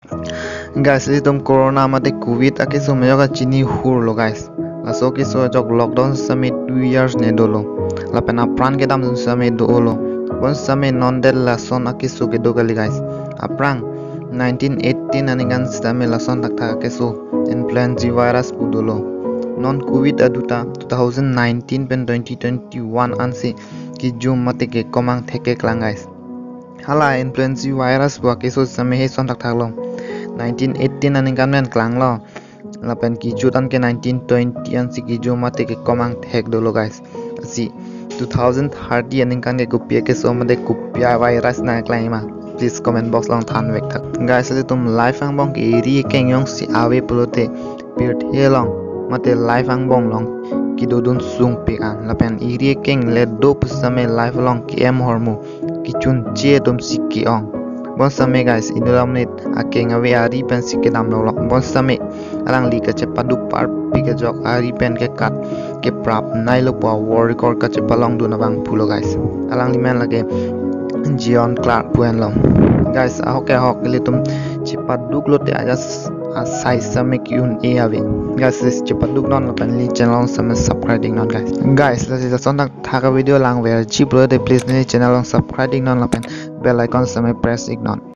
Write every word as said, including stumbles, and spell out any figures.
Guys, ilitum corona mate covid akeso mejok kachini hurlo guys. Laso keso ajok lockdown sitame two years ne dolo. Lapen apran kedam sitame dolo. Bonsitame non det lason akeso kedo kali guys. Aphrang nineteen eighteen aningkan sitame lason thakthak akeso influenza virus pu dolo. Non covid aduta two thousand nineteen pen twenty twenty-one ansi kijum mate kekomang thek keklang guys. Hala influenza virus pu akeso sitame he son thakthaklo. Nineteen eighteen aningkan pen klanglo. Lapen kejut anke nineteen twenty ansi kijum mate kekomang thek dolo guys. Lasi two thousand thirty aningkan ke kopi akeso mate kopi avirus nangklang ma, please comment box along than vek thak. Guys, ilitum life angbong ke eri akeng jongsi ave pulote pirthe along mate life angbong along kedodun sungpik an. Lapen eri akeng le do pusitame life along ke-em ahormu kechunche atumsi ke-ong. Bonsitame guys, inut amonit akeng ave ari pensi kedam lok lok. Bonsitame alangli kachepaduk parpik ajok ari pen kekat keprap nailo pu a-world record kachepalongdun abang pulo guys. Alangli men lake John Clark pu henlo. Guys, ahok ke ahok ilitum chepaduk lote aja s-, asai sitame ke-un-e ave. Guys, chepaduk non lapen neli channel along sitame subscribe ik non guys. Guys, lasi lason thakthak avideo langverji pulote please neli channel along subscribe ik non lapen bell icon sitame press ik non.